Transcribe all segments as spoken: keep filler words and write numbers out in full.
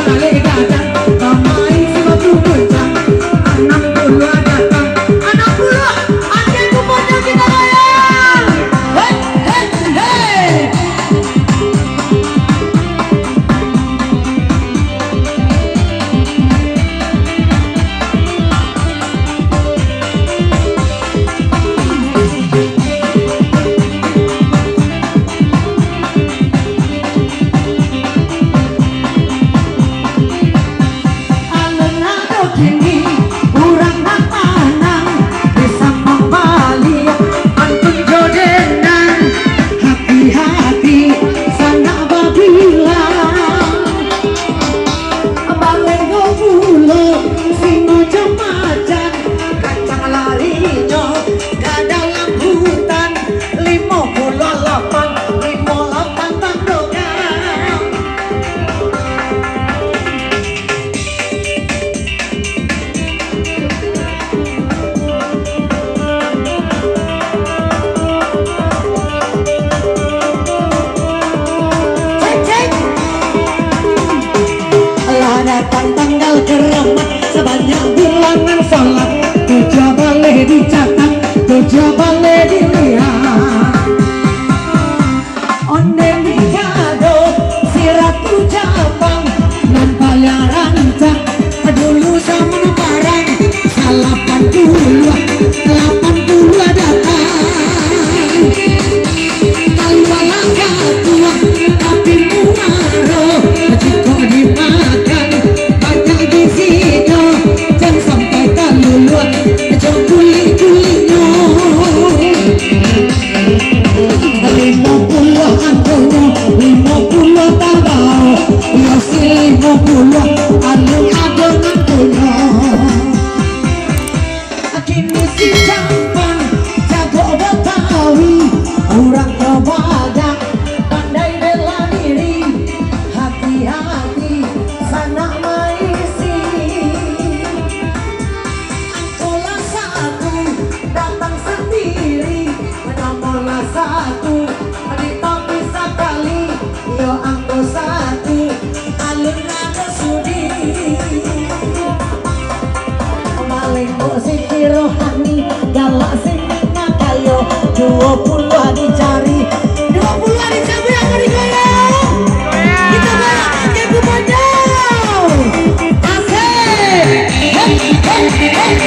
Balik gadang, bamain si batu goncang. Anam puluah datang, anam puluah, anjing kumpulnya kita bayar. Hei, hei, hei. Alun ado kini urang nan manang, di Sampang Baliak, pantun jo dendang. Hati-hati, sanak babilang. Balengo pulo, singo jo macan, kancang larinyo ka dalam hutan. Limo puluah lapan, limo lapan tandongan. Cek, cek. Lah datang tanggal keramat, sabanyak bilangan salat. Tujuah baleh dicatat, tujuah baleh dilihat. Ondeh di kado, si Ratu Jambang, nan paliang rancak, dulu zaman parang, salapan puluah, lapan puluah datang. Kalualah katuah, tapi muaro, jikok dimakan, banyak gizinyo, jan sampai taluluah, jo kulik-kuliknyo. Limo puluah angkonyo, limo puluah tabao, yo si limo puluah alun ado nan punyo. Kini si Jambang jago Batawi, urang nyo badak pandai bela diri, hati-hati sanak maisi. Angko lah satu datang sandiri, nomor lah satu di tapi sakali, yo angko satu alun ado sudi. Maling bok siti rohani, galak siti makayo, duo puluah dicari, duo puluah dicabik, angko digoyang. Kita goyang, angke kupanjang. Asik. Hop, hop, hop.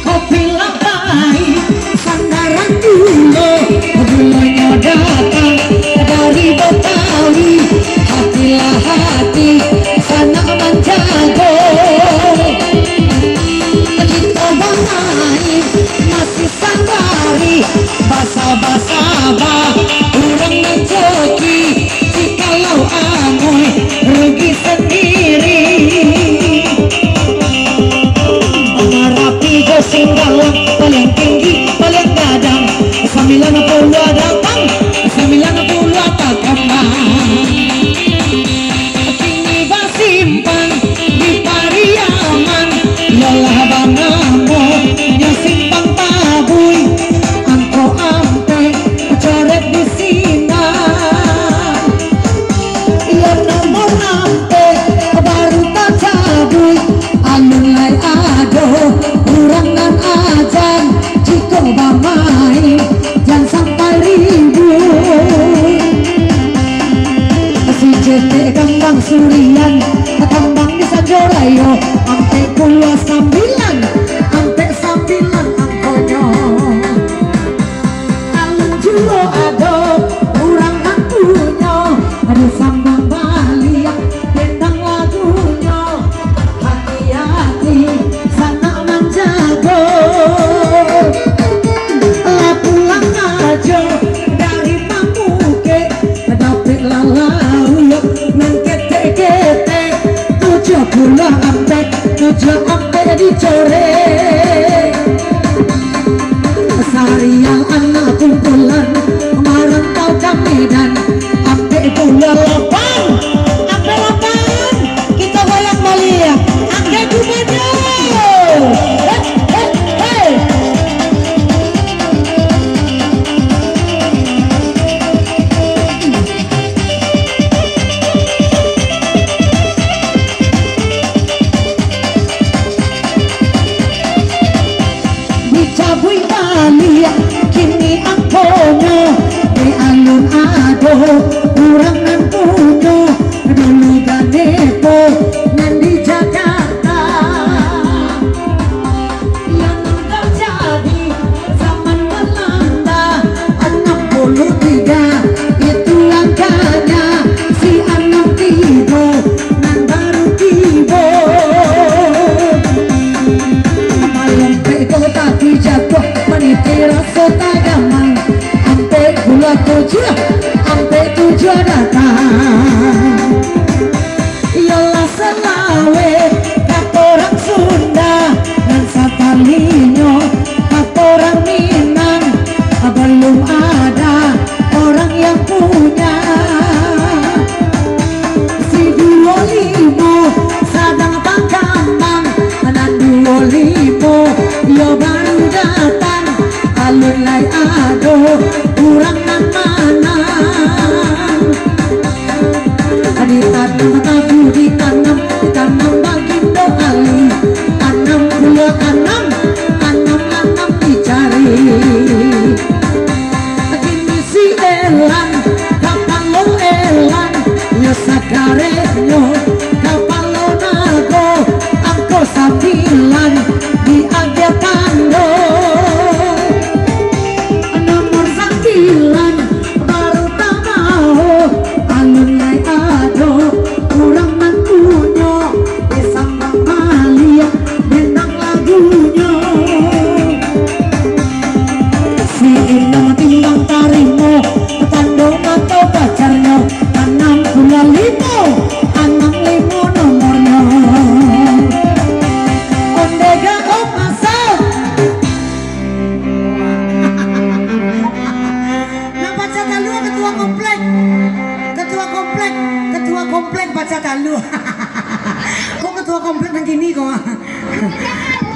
Kopi lah pahit, sandaran gulo, gulonyo datang dari Betawi. Hati-hati, sanak manjago. Kito bamain, masih sabari, basaba-saba, urang manjoki. Jikalau amoi rugi sandiri. Marapi jo Singgalang, paliang tinggi, paliang gadang. Sambilan puluah datang, sambilan puluah takambang. Kini basimpang di Pariaman, yolah banamo nyo Simpang Tabui. Angko ampek coret di sinan. Iyo nomor ampek baru tacabuik. Alun lai ado urang nan ajan, jikok bamain jan sampai ribut. Si Cetek kambang surian, kambang di Sanjorayo, ampek puluah sambilan, ampek sambilan angkonyo. Alun juo ado urang nan punyo, ado sambang baliak, dendang lagunyo. Hati-hati, sanak manjago. Lah pulang ajo dari Pamukek, dapek lah lauak nan ketek-ketek. Tujuah puluah ampek, tujuah ampek dicorek. Sariang anak kumpulan, marantau ka Medan. Ampek puluah lapan, ampek lapan. Kita goyang Nan di Jakarta, yang terjadi zaman Belanda, enam puluh tiga itu angkanya, si Anam tibo, nan baru tibo. Malam peko tapi jatuh, maniti raso tagamang, ampek puluah tujuah, ampek tujuah datang. Iyolah salaweh, kato urang Sunda, nan satalinyo, kato urang Minang, balum ada urang yang punya. Si duo limo sadang takamang, nan duo limo yo baru datang, alun lai ado urang nan manang. Ditanam tabu, ditanam, ditanam Bagindo Ali. Anam puluah anam, anam, anam dicari. Kini si Elan, kapalo Elan, yo sakareknyo, kapalo nago, angko sambilan, diagiah tando. Nomor sambilan, baru tabao, alun lai ado urang nan punyo, disambang baliak dendang lagunyo. Si Inang timbang tarimo, tando mato pacarnyo, anam puluah limo, anam limo nomornyo. Onde ga, oh, masuk. Nan pacah talua ketua komplek. Ketua komplek, ketua komplek pacah talua. Kok ketua komplek nan kini kok?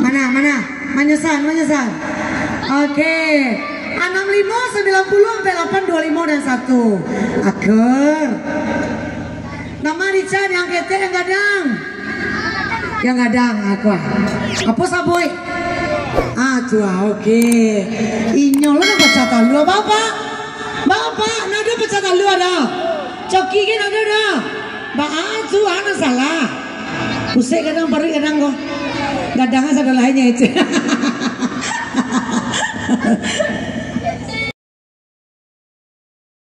Mana, mana? Manyesal, manyesal. Oke. Anam limo, sambilan puluah, ampek lapan, duo limo, dan satu. Aker. Nama Richard yang ketek, yang gadang? Yang gadang, aku ah. Apo sabuik? Ah, tu ah, oke. Inyo lah nan pacah talua, Bapak. Bapak, nado pacah talua dah. Coki kan nado dah. Ba, ah, tu ah, nan salah. Pusek gadang, paruik gadang ko. Gadang sadolah inyo itu.